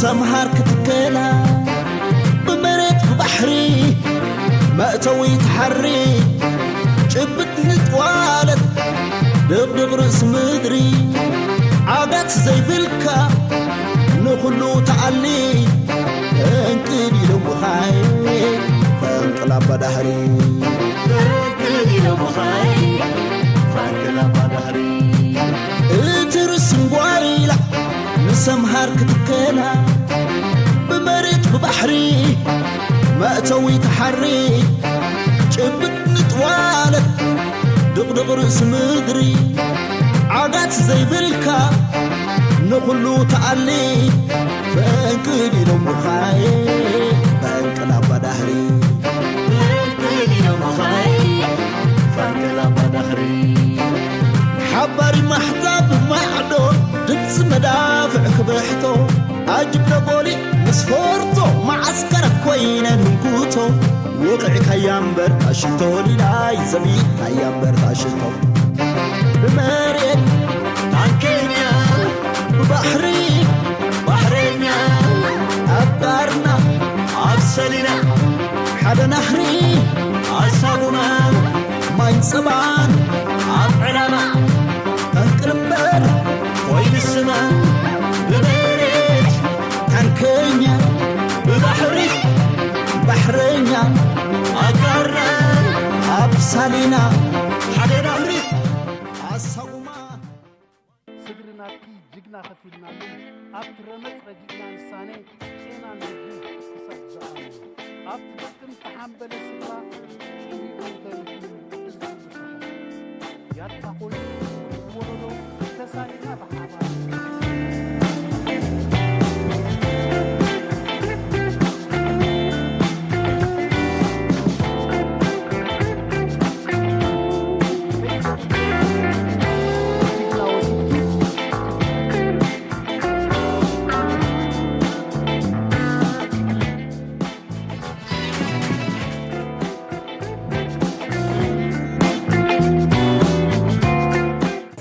ሰምሃር ክትከላ ብመሬት ብባሕሪ መእተዊ ትሓሪ ጭብጥ ንጥዋለት ድቕድቕ ርእሲ ምድሪ ዓጋት ዘይብልካ ንኹሉ ተኣሊ ፈንቅል ኢሎምኻይ ፈንቅል ኣባዳህሪ ፈንቅል ኢሎምኻይ ፈንቅል ኣባዳህሪ እቲ ርስንጓይላ ንሰምሃር ክትከላ ብመሬት ብባሕሪ መእተዊ ተሓሪ ጭብጥ ንጥዋለት ድቕድቕ ርእሲ ምድሪ ዓጋት ዘይብልካ ንኹሉ ተኣሊ ፈንቅል ኢሎምኻይ ፈንቅል ኣባዳህሪ ፈንቅል ኢሎምኻይ ፈንቅል ኣባዳህሪ ሓባሪ ማሕዛብ ማዕዶ ድምፂ መዳፍዕ ክብሕቶ ኣጅብ ደጎሊ ምስ ፎርቶ መዓስከር ኮይነ ንንኩቶ ውቕዕካያ እምበር ታሽቶ ሊላይ ዘቢጥካያ እምበር ታሽቶ ብመሬት ታንከኛ ብባሕሪ ባሕረኛ ኣብ ባርና ኣብ ሰሊና ሓደ ናህሪ ኣሳጉማ ማይ ጸባን ኣብ ዕላማ ፈንቅል እምበር ኮይኑ ስማ ብመሬት ታንከኛ ብባሕሪ ባሕረኛ ኣጋርና ኣብ ሳሊና ሓደ ናህሪ ኣሳጉማ ስድሪ ናትኪ ጅግና ከፊልናሉ ኣብቲ ረመጽ ረጊእና ንሳኔ ጤናን ልቢ ክሳብ ዝኣመነ ኣብቲ ገጥም ተሓምበለ ስድራ ጭኒቑ ተሪፉ እዝጊ ዝሰኸ ያታ ኮይኑ ወለዶ ተሳኒና ብሓባር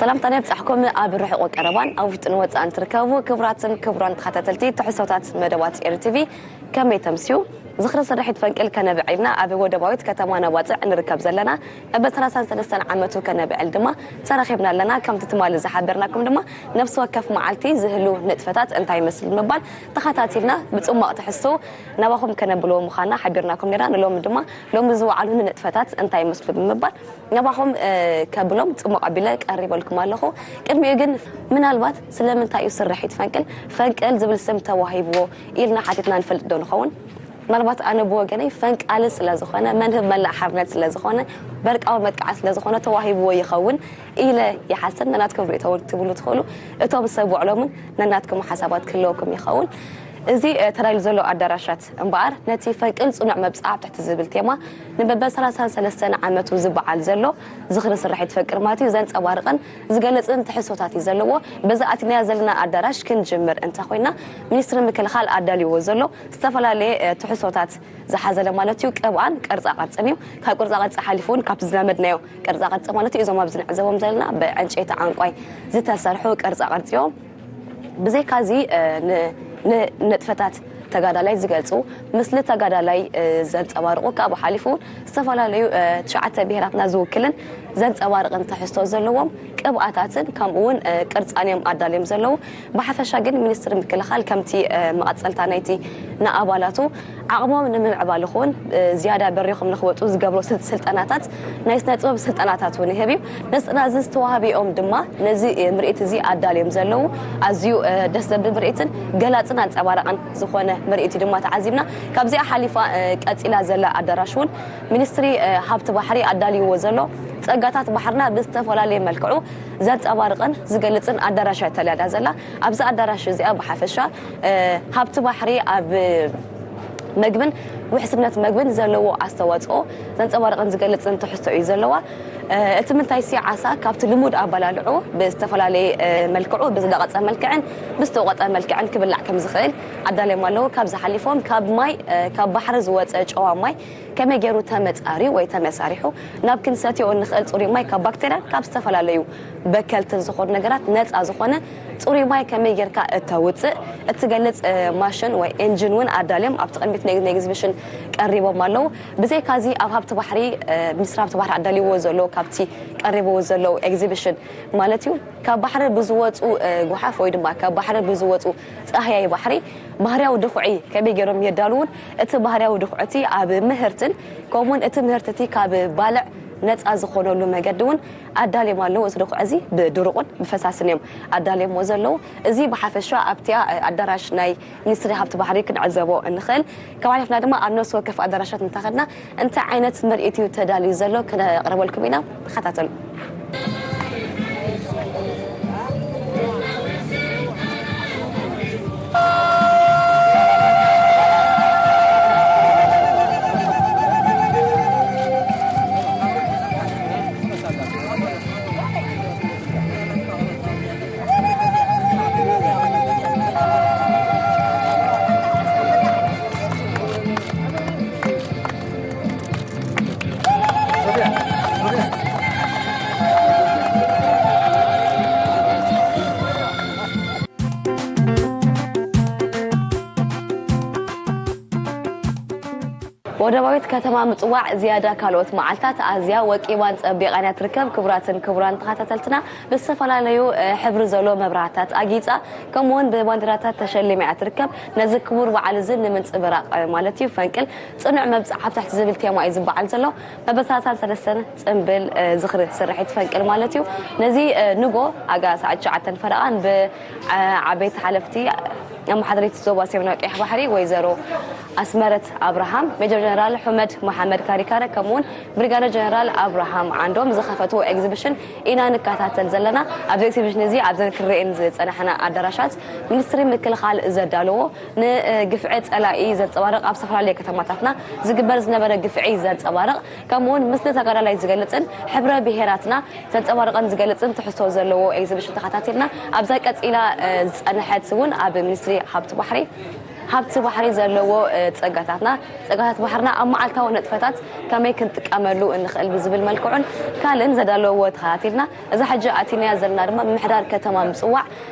ሰላምታና ይብጻሕኩም። ኣብ ርሑቕ ቀረባን ኣብ ውሽጥን ወጻእን ትርከቡ ክቡራትን ክቡራን ተኸታተልቲ ትሕዝቶታት መደባት ኤሪ ቲቪ፣ ከመይ ተምስዩ? ዝኽሪ ስርሒት ፈንቅል ከነብዕልና ኣብ ወደባዊት ከተማ ነባጽዕ ንርከብ ዘለና። መበል ሰላሳን ሰለስተን ዓመቱ ከነብዕል ድማ ተረኺብና ኣለና። ከምቲ ትማሊ ዝሓበርናኩም ድማ ነፍሲ ወከፍ መዓልቲ ዝህሉ ንጥፈታት እንታይ ይመስል ብምባል ተኸታቲልና ብጽሟቕ ትሕዝቶ ናባኹም ከነብልዎ ምዃና ሓቢርናኩም ነይርና። ንሎሚ ድማ ሎሚ ዝወዓሉ ንጥፈታት እንታይ ይመስሉ ብምባል ናባኹም ከብሎም ጽሙቕ ኣቢለ ቀሪበልኩም ኣለኹ። ቅድሚኡ ግን ምናልባት ስለምንታይ እዩ ስርሒት ፈንቅል ፈንቅል ዝብል ስም ተዋሂብዎ ኢልና ሓቲትና ንፈልጥ ዶ ንኸውን? ምናልባት ኣነ ብወገነይ ፈንቃሊ ስለ ዝኾነ መንህብ መላእ ሓርነት ስለ ዝኾነ በርቃዊ መጥቃዕቲ ስለ ዝኾነ ተዋሂብዎ ይኸውን ኢለ ይሓስብ። ነናትኩም ርእቶ እውን ክትብሉ ትኽእሉ። እቶም ሰብ ውዕሎምን ነናትኩም ሓሳባት ክህልወኩም ይኸውን። እዚ ተዳልዩ ዘሎ ኣዳራሻት እምበኣር ነቲ ፈንቅል ጽኑዕ መብጽዓ ኣብ ትሕቲ ዝብል ቴማ ንመበል ሰላሳን ሰለስተን ዓመቱ ዝበዓል ዘሎ ዝኽሪ ስርሒት ፈንቅል ማለት እዩ ዘንጸባርቕን ዝገልጽን ትሕዝቶታት እዩ ዘለዎ። በዚ ኣቲናዮ ዘለና ኣዳራሽ ክንጅምር እንተኾይና ሚኒስትሪ ምክልኻል ኣዳልይዎ ዘሎ ዝተፈላለየ ትሕዝቶታት ዝሓዘለ ማለት እዩ ቅብኣን ቅርጻ ቅርጽን እዩ። ካብ ቅርጻ ቅርጺ ሓሊፉ እውን ካብቲ ዝለመድናዮ ቅርጻ ቅርጺ ማለት እዩ እዞም ኣብዚ ንዕዘቦም ዘለና ብዕንጨይቲ ዓንቋይ ዝተሰርሑ ቅርጻ ቅርጺ እዮም። ብዘይካዚ ንንጥፈታት ተጋዳላይ ዝገልፁ፣ ምስሊ ተጋዳላይ ዘንፀባርቑ ካብኡ ሓሊፉ ዝተፈላለዩ ትሽዓተ ብሄራትና ዝውክልን ዘንፀባርቕን ትሕዝቶ ዘለዎም ቅብኣታትን ከምኡ እውን ቅርፃን እዮም ኣዳልዮም ዘለዉ። ብሓፈሻ ግን ሚኒስትሪ ምክልኻል ከምቲ መቐፀልታ ናይቲ ንኣባላቱ ዓቕሞም ንምምዕባል ይኹን ዝያዳ በሪኾም ንክወፁ ዝገብሮ ስልጠናታት ናይ ስነ ጥበብ ስልጠናታት እውን ይህብ እዩ። ነዚ ስልጠና እዚ ዝተዋህቢኦም ድማ ነዚ ምርኢት እዚ ኣዳልዮም ዘለዉ ኣዝዩ ደስ ዘብል ምርኢትን ገላፅን ኣንፀባራቕን ዝኾነ ምርኢት እዩ ድማ ተዓዚብና። ካብዚኣ ሓሊፋ ቀፂላ ዘላ ኣዳራሽ እውን ሚኒስትሪ ሃብቲ ባሕሪ ኣዳልይዎ ዘሎ ፀጋታት ባሕርና ብዝተፈላለየ መልክዑ ዘንፀባርቕን ዝገልፅን ኣዳራሽ እያ ተልያዳ ዘላ። ኣብዚ ኣዳራሽ እዚኣ ብሓፈሻ ሃብቲ ባሕሪ ኣብ መግብን ውሕስነት መግብን ዘለዎ ኣስተዋፅኦ ዘንፀባርቕን ዝገልፅን ትሕዝቶ እዩ ዘለዋ። እቲ ምንታይሲ ዓሳ ካብቲ ልሙድ ኣባላልዑ ብዝተፈላለየ መልክዑ ብዝደቐፀ መልክዕን ብዝተወቐጠ መልክዕን ክብላዕ ከም ዝኽእል ኣዳልዮም ኣለዉ። ካብዚ ሓሊፎም ካብ ማይ ካብ ባሕሪ ዝወፀ ጨዋ ማይ ከመይ ገይሩ ተመፃርዩ ወይ ተመሳሪሑ ናብ ክንሰትዮ እንኽእል ፅሩይ ማይ ካብ ባክቴርያን ካብ ዝተፈላለዩ በከልትን ዝኾኑ ነገራት ነፃ ዝኾነ ፅሩይ ማይ ከመይ ጌርካ እተውፅእ እትገልጽ ማሽን ወይ ኤንጂን እውን ኣዳልዮም ኣብቲ ቅድሚት ናይ ኤግዚቢሽን ቀሪቦም ኣለዉ። ብዘይካዚ ኣብ ሃብቲ ባሕሪ ሚኒስትሪ ሃብቲ ባሕሪ ኣዳልይዎ ዘሎ ካብቲ ቀሪብዎ ዘለዉ ኤግዚቢሽን ማለት እዩ ካብ ባሕሪ ብዝወፁ ጉሓፍ ወይ ድማ ካብ ባሕሪ ብዝወፁ ፃህያይ ባሕሪ ባህርያዊ ድኹዒ ከመይ ገይሮም የዳልውን እቲ ባህርያዊ ድኹዕቲ ኣብ ምህርትን ከምኡውን እቲ ምህርትቲ ካብ ባልዕ ነፃ ዝኾነሉ መገዲ እውን ኣዳልዮም ኣለዉ። እዚ ድኹዕ እዚ ብድሩቕን ብፈሳስን እዮም ኣዳልዮሞ ዘለዉ። እዚ ብሓፈሻ ኣብቲያ ኣዳራሽ ናይ ሚኒስትሪ ሃብቲ ባሕሪ ክንዕዘቦ እንኽእል። ካብ ሓሊፍና ድማ ኣብ ነፍሲ ወከፍ ኣዳራሻት እንተኸድና እንታይ ዓይነት ምርኢት እዩ ተዳልዩ ዘሎ ክነቕርበልኩም ኢና። ተኸታተሉ። ወደባዊት ከተማ ምጽዋዕ ዝያዳ ካልኦት መዓልታት ኣዝያ ወቂባን ጸቢቓን እያ ትርከብ። ክቡራትን ክቡራን ተኸታተልትና ብዝተፈላለዩ ሕብሪ ዘሎ መብራህታት ኣጊጻ ከምኡውን ብባንዲራታት ተሸሊማ እያ ትርከብ። ነዚ ክቡር በዓል እዚ ንምንጽብራቕ ማለት እዩ ፈንቅል ጽኑዕ መብጽዓ ኣብ ትሕቲ ዝብል ቴማ እዩ ዝበዓል ዘሎ። መበል ሰላሳን ሰለስተን ጽንብል ዝኽሪ ስርሒት ፈንቅል ማለት እዩ። ነዚ ንጎ ኣጋ ሰዓት ትሽዓተን ፈረቓን ብዓበይቲ ሓለፍቲ ኣመሓዳሪት ዞባ ሰሜናዊ ቀይሕ ባሕሪ ወይዘሮ ኣስመረት ኣብርሃም፣ ሜጀር ጀነራል ሑመድ መሓመድ ካሪካረ ከምኡውን ብሪጋደር ጀነራል ኣብርሃም ዓንዶም ዝኸፈትዎ ኤግዚቢሽን ኢና ንከታተል ዘለና። ኣብዚ ኤግዚቢሽን እዚ ኣብዘን ክንርእየን ዝጸናሕና ኣዳራሻት ሚኒስትሪ ምክልኻል ዘዳለዎ ንግፍዒ ጸላኢ ዘንጸባርቕ ኣብ ዝተፈላለዩ ከተማታትና ዝግበር ዝነበረ ግፍዒ ዘንጸባርቕ ከምኡውን ምስሊ ተጋዳላይ ዝገልጽን ሕብረ ብሄራትና ዘንጸባርቕን ዝገልጽን ትሕዝቶ ዘለዎ ኤግዚቢሽን ተኸታቲልና ኣብዛ ቀጺላ ዝጸንሐት እውን ኣብ ሚኒስትሪ ሃብቲ ባሕሪ ሃብቲ ባሕሪ ዘለዎ ጸጋታትና ጸጋታት ባሕርና ኣብ መዓልታዊ ንጥፈታት ከመይ ክንጥቀመሉ እንኽእል ብዝብል መልክዑን ካልእን ዘዳለውዎ ተኸታቲልና እዛ ሕጂ ኣቲናያ ዘለና ድማ ምምሕዳር ከተማ ምጽዋዕ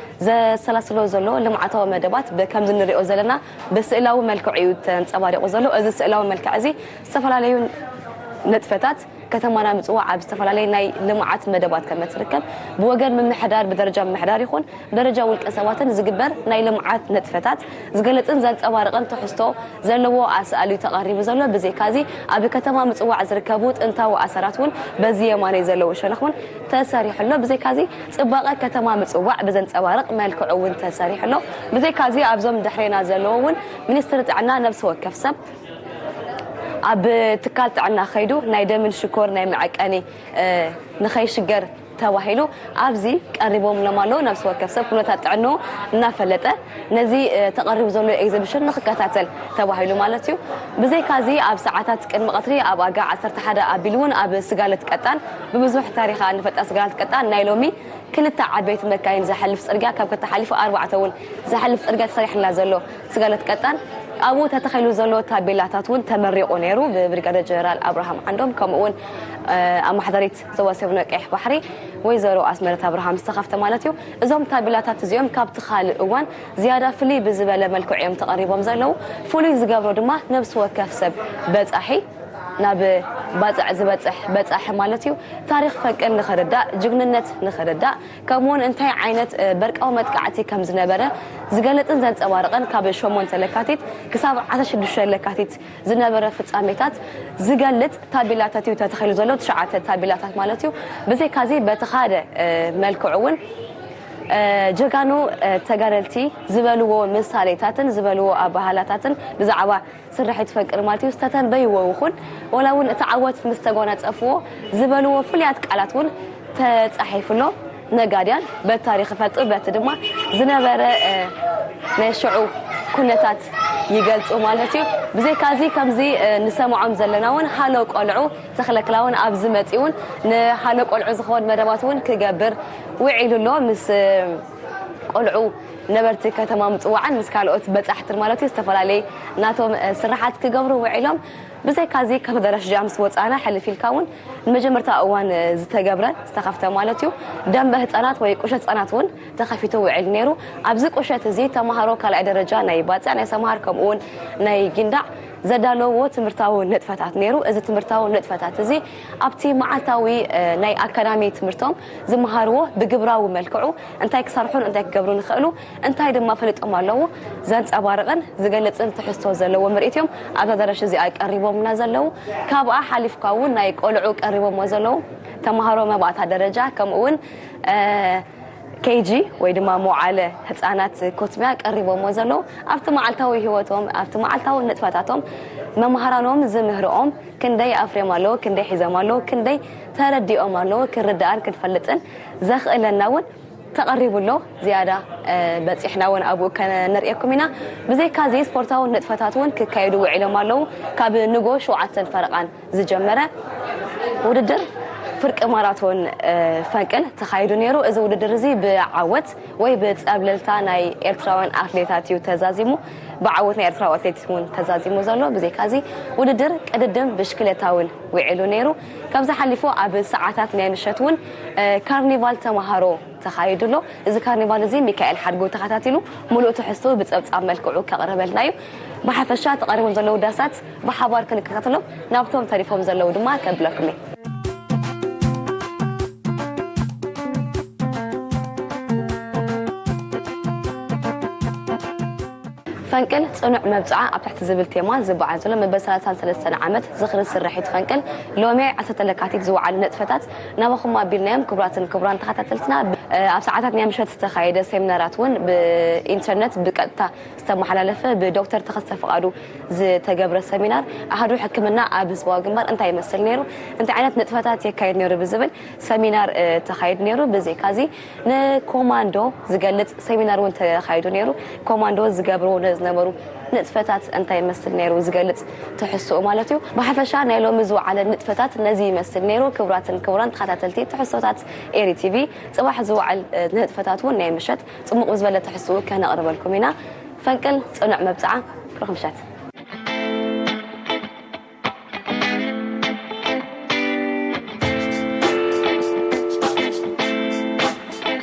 ዘሰላስሎ ዘሎ ልምዓታዊ መደባት ከምዚ ንሪኦ ዘለና ብስእላዊ መልክዕ እዩ ተንጸባሪቑ ዘሎ። እዚ ስእላዊ መልክዕ እዚ ዝተፈላለዩ ንጥፈታት ከተማና ምጽዋዕ ኣብ ዝተፈላለየ ናይ ልምዓት መደባት ከም እትርከብ ብወገን ምምሕዳር ብደረጃ ምምሕዳር ይኹን ብደረጃ ውልቀ ሰባትን ዝግበር ናይ ልምዓት ንጥፈታት ዝገልጽን ዘንጸባርቕን ትሕዝቶ ዘለዎ ኣስኣል እዩ ተቐሪቡ ዘሎ። ብዘይካዚ ኣብ ከተማ ምጽዋዕ ዝርከቡ ጥንታዊ ኣሰራት እውን በዚ የማነይ ዘለዉ ሸነኽ እውን ተሰሪሑ ኣሎ። ብዘይካዚ ጽባቐ ከተማ ምጽዋዕ ብዘንጸባርቕ መልክዑ እውን ተሰሪሑ ኣሎ። ብዘይካዚ ኣብዞም ድሕሬና ዘለዉ እውን ሚኒስትሪ ጥዕና ነብሲ ወከፍ ሰብ ኣብ ትካል ጥዕና ከይዱ ናይ ደምን ሽኮር ናይ መዐቀኒ ንኸይሽገር ተባሂሉ ኣብዚ ቀሪቦምሎም ኣለዉ። ነብሲ ወከፍ ሰብ ኩነታት ጥዕንኡ እናፈለጠ ነዚ ተቐሪቡ ዘሎ ኤግዚቢሽን ንክከታተል ተባሂሉ ማለት እዩ። ብዘይካዚ ኣብ ሰዓታት ቅድሚ ቀትሪ ኣብ ኣጋ ዓሰርተ ሓደ ኣቢሉ እውን ኣብ ስጋለት ቀጣን ብብዙሕ ታሪኻ ንፈልጣ ስጋለት ቀጣን ናይ ሎሚ ክልተ ዓበይቲ መካይን ዘሕልፍ ጽርግያ ካብ ከተሓሊፉ ኣርባዕተ እውን ዘሕልፍ ጽርግያ ተሰሪሕላ ዘሎ ስጋለት ቀጣን ኣብኡ ተተኺሉ ዘሎ ታቤላታት እውን ተመሪቑ ነይሩ ብብሪጋደር ጀነራል ኣብርሃም ዓንዶም ከምኡ እውን ኣማሓዳሪት ዞባ ሰሜን ቀይሕ ባሕሪ ወይዘሮ ኣስመረት ኣብርሃም ዝተኸፍተ ማለት እዩ። እዞም ታቤላታት እዚኦም ካብቲ ካልእ እዋን ዝያዳ ፍልይ ብዝበለ መልክዑ እዮም ተቐሪቦም ዘለዉ። ፍሉይ ዝገብሮ ድማ ነብሲ ወከፍ ሰብ በጻሒ ናብ ባጽዕ ዝበጽሕ በጻሒ ማለት እዩ። ታሪኽ ፈንቅል ንኽርዳእ፣ ጅግንነት ንኽርዳእ፣ ከምኡውን እንታይ ዓይነት በርቃዊ መጥቃዕቲ ከም ዝነበረ ዝገልጽን ዘንጸባርቕን ካብ ሸሞንተ ለካቲት ክሳብ ዓሰርተ ሽዱሽተ ለካቲት ዝነበረ ፍጻሜታት ዝገልጽ ታቤላታት እዩ ተተኺሉ ዘሎ፣ ትሽዓተ ታቤላታት ማለት እዩ። ብዘይካዚ በቲ ሓደ መልክዑ እውን ጀጋኑ ተጋደልቲ ዝበልዎ ምሳሌታትን ዝበልዎ ኣባህላታትን ብዛዕባ ስርሒት ፈንቅል ማለት እዩ ዝተተንበይዎ ይኹን ወላ እውን እቲ ዓወት ምስ ተጎናጸፍዎ ዝበልዎ ፍሉያት ቃላት እውን ተጻሒፉ ኣሎ። ነጋድያን በቲ ታሪኽ ይፈልጡ በቲ ድማ ዝነበረ ናይ ሽዑ ኩነታት ይገልጹ ማለት እዩ። ብዘይካዚ ከምዚ ንሰምዖም ዘለና እውን ሃሎ ቆልዑ ተኽለክላ እውን ኣብዚ መጺኡ እውን ንሃሎ ቆልዑ ዝኸውን መደባት እውን ክገብር ውዒሉ ኣሎ ምስ ቆልዑ ነበርቲ ከተማ ምጽዋዕን ምስ ካልኦት በጻሕትን ማለት እዩ ዝተፈላለየ ናቶም ስራሓት ክገብሩ ውዒሎም። ብዘይካዚ ካብ ኣዳራሽ እዚኣ ምስ ወጻና ሕልፍ ኢልካ እውን ንመጀመርታ እዋን ዝተገብረ ዝተኸፍተ ማለት እዩ ደንበ ህጻናት ወይ ቁሸት ህጻናት እውን ተኸፊቱ ውዒል ነይሩ። ኣብዚ ቁሸት እዚ ተማሃሮ ካልኣይ ደረጃ ናይ ባጽዕ ናይ ሰምሃር ከምኡ እውን ናይ ጊንዳዕ ዘዳለዎ ትምህርታዊ ንጥፈታት ነይሩ። እዚ ትምህርታዊ ንጥፈታት እዚ ኣብቲ መዓልታዊ ናይ ኣካዳሚ ትምህርቶም ዝመሃርዎ ብግብራዊ መልክዑ እንታይ ክሰርሑን እንታይ ክገብሩ ንኽእሉ እንታይ ድማ ፈሊጦም ኣለዉ ዘንጸባርቕን ዝገልጽን ትሕዝቶ ዘለዎ ምርኢት እዮም ኣብ ኣዳራሽ እዚኣ ቀሪቦምና ዘለዉ። ካብኣ ሓሊፍካ እውን ናይ ቆልዑ ቀሪቦምዎ ዘለዉ ተምሃሮ መባእታ ደረጃ ከምኡ እውን ኬጂ ወይ ድማ መውዓለ ህፃናት ኮትሚያ ቀሪቦሞ ዘለዉ ኣብቲ መዓልታዊ ህይወቶም ኣብቲ መዓልታዊ ንጥፈታቶም መምሃራኖም ዝምህርኦም ክንደይ ኣፍርዮም ኣለዉ ክንደይ ሒዞም ኣለዉ ክንደይ ተረዲኦም ኣለዉ ክንርዳእን ክንፈልጥን ዘኽእለና እውን ተቐሪቡ ኣሎ ዝያዳ በፂሕና እውን ኣብኡ ከነርእየኩም ኢና። ብዘይካዚ ስፖርታዊ ንጥፈታት እውን ክካየዱ ውዒሎም ኣለዉ ካብ ንጎ ሸውዓተን ፈረቓን ዝጀመረ ውድድር ፍርቂ ማራቶን ፈንቅል ተኻይዱ ነይሩ። እዚ ውድድር እዚ ብዓወት ወይ ብፀብለልታ ናይ ኤርትራውያን ኣትሌታት እዩ ተዛዚሙ። ብዓወት ናይ ኤርትራዊ ኣትሌት እውን ተዛዚሙ ዘሎ። ብዘይካዚ ውድድር ቅድድም ብሽክሌታ እውን ውዒሉ ነይሩ። ካብዚ ሓሊፉ ኣብ ሰዓታት ናይ ምሸት እውን ካርኒቫል ተምሃሮ ተኻይዱ ኣሎ። እዚ ካርኒቫል እዚ ሚካኤል ሓድጉ ተኸታቲሉ ሙሉእ ትሕዝትኡ ብጸብጻብ መልክዑ ከቕርበልና እዩ። ብሓፈሻ ተቐሪቦም ዘለዉ ዳሳት ብሓባር ክንከታተሎም ናብቶም ተሪፎም ዘለዉ ድማ ከብለኩም እየ። ፈንቅል ጽኑዕ መብጽዓ ኣብ ትሕቲ ዝብል ቴማ ዝበዓል ዘሎ መበል ሰላሳን ሰለስተን ዓመት ዝኽሪ ስርሒት ፈንቅል ሎሚ ዓሰርተ ለካቲት ዝወዓሉ ንጥፈታት ናባኹም ኣቢልናዮም። ክቡራትን ክቡራን ተኸታተልትና ኣብ ሰዓታት ናይ ምሸት ዝተኻየደ ሴሚናራት እውን ብኢንተርነት ብቀጥታ ዝተመሓላለፈ ብዶክተር ተኸስተ ፍቓዱ ዝተገብረ ሰሚናር ኣሃዱ ሕክምና ኣብ ህዝባዊ ግንባር እንታይ ይመስል ነይሩ እንታይ ዓይነት ንጥፈታት የካየድ ነይሩ ብዝብል ሰሚናር ተኻይዱ ነይሩ። ብዘይካዚ ንኮማንዶ ዝገልጽ ሰሚናር እውን ተኻይዱ ነይሩ። ኮማንዶ ዝገብርዎ ዝነበሩ ንጥፈታት እንታይ ይመስል ነይሩ ዝገልጽ ትሕዝትኡ ማለት እዩ። ብሓፈሻ ናይ ሎሚ ዝወዓለ ንጥፈታት ነዚ ይመስል ነይሩ። ክቡራትን ክቡራን ተኸታተልቲ ትሕዝቶታት ኤሪ ቲቪ ጽባሕ ዝወዓል ንጥፈታት እውን ናይ ምሸት ጽሙቕ ብዝበለ ትሕዝትኡ ከነቕርበልኩም ኢና። ፈንቅል ጽኑዕ መብጽዓ። ብሩኽ ምሸት።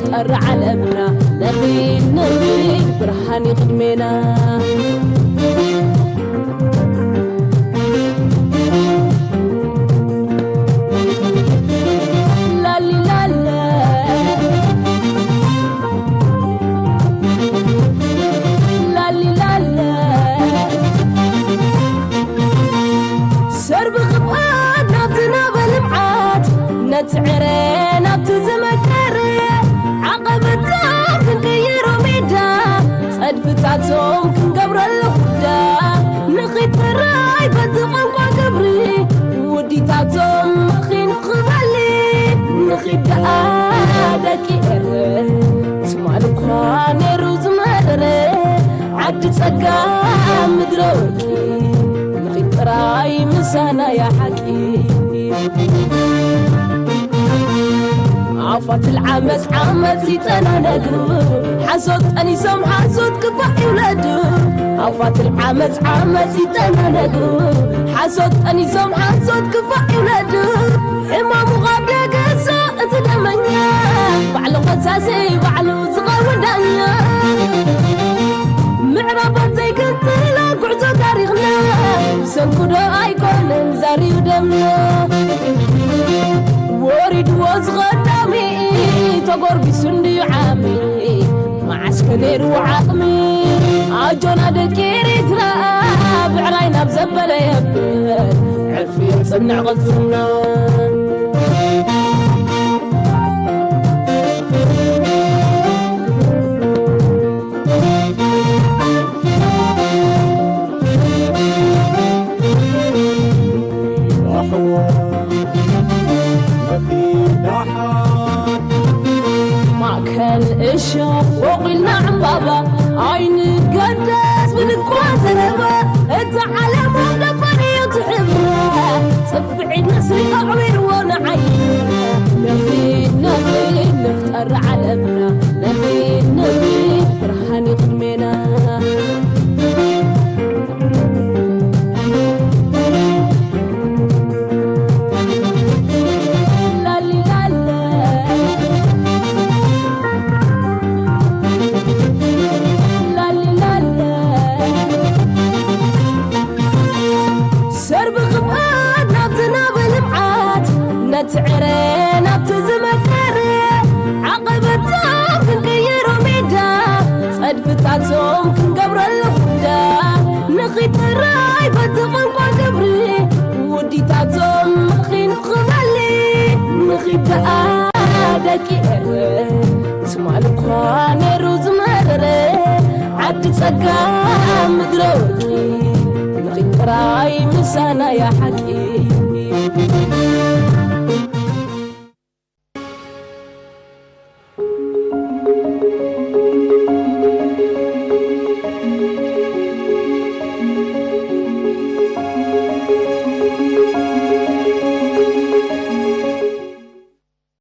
ጠሪ ዓለምና ነኺድ ነኺድ ብርሃን እዩ ቅድሜና። ላሊላለ፣ ላሊላለ። ሰርቢ ክብኣት ናብቲ ናበ ልምዓት ነቲ ዕረ ናብቲ ዝመከረ ዓቐበታት ክንቅይሮ ሜዳ ጸድፍታቶም ክንገብረሉ ኩዳ ንኺድ ጥራይ በቲ ቋንቋ ግብሪ ውዲታቶም መኺን ክበሊ ንኺድ ደኣ ደቂ ኤረ ትማል እኳ ነይሩ ዝመረረ ዓዲ ጸጋ ምድረ ወርቂ ንኺድ ጥራይ ምሳና እያ ሓቂ። ኣፋት ዓመት ዓመት ይጠናነጉ ሓሶት ጠኒሶም ሓሶት ክፋእ ይውለዱ። ኣፋት ዓመት ዓመት ይጠናነጉ ሓሶት ጠኒሶም ሓሶት ክፋእ ይውለዱ። ሕማሙ ካብ ደገ እሱ እቲ ደመኛ ባዕሉ ከሳሲ ባዕሉ ዝኸውን ዳኛ። ምዕራባት ዘይክንትሎ ጉዕዞ ታሪኽና ብሰንኩ ዶ ኣይኮነን ዛርዩ ደምና። ወሪድዎ ዝቐዳሚ ተጎርቢሱ እንድዩ ዓሚ መዓስ ከ ነይሩ ዓቕሚ ኣጆና ደቂ ኤሪትራ ብዕራይ ናብ ዘበለ የብል ዕርፊ የጽንዕ ቅልጽምና። ማእከል እሾኽ ወቒልና ዕምባባ ኣይንገደስ ብልኳ ዘረባ እታ ዓለም ደባሪ እዩ ትሕብራ ጽፍዒት ነስሪ ኣዕዊርዎ ንዓይ ነኺድ ነኺድ ንፍጠር ዓለምና ነኺድ ነኺድ ብርሃን እዩ ቅድሜና። ሰርቢ ክብኣት ናብቲ ናብ ልምዓት ነቲ ዕረ ናብቲ ዝመከረ ዓቐበታት ክንቅይሮ ሜዳ ጸድፍታቶም ክንገብረሉ ኩዳ ንኺድ ጥራይ በቲ ቋንቋ ግብሪ ውዲታቶም ምኺን ክበሊ ንኺድ ደኣ ደቂ ኤረ ትማል እኳ ነይሩ ዝመረረ ዓዲ ጸጋ ምድረ ወርቂ ንኺድ ጥራይ ምሳና እያ ሓቂ።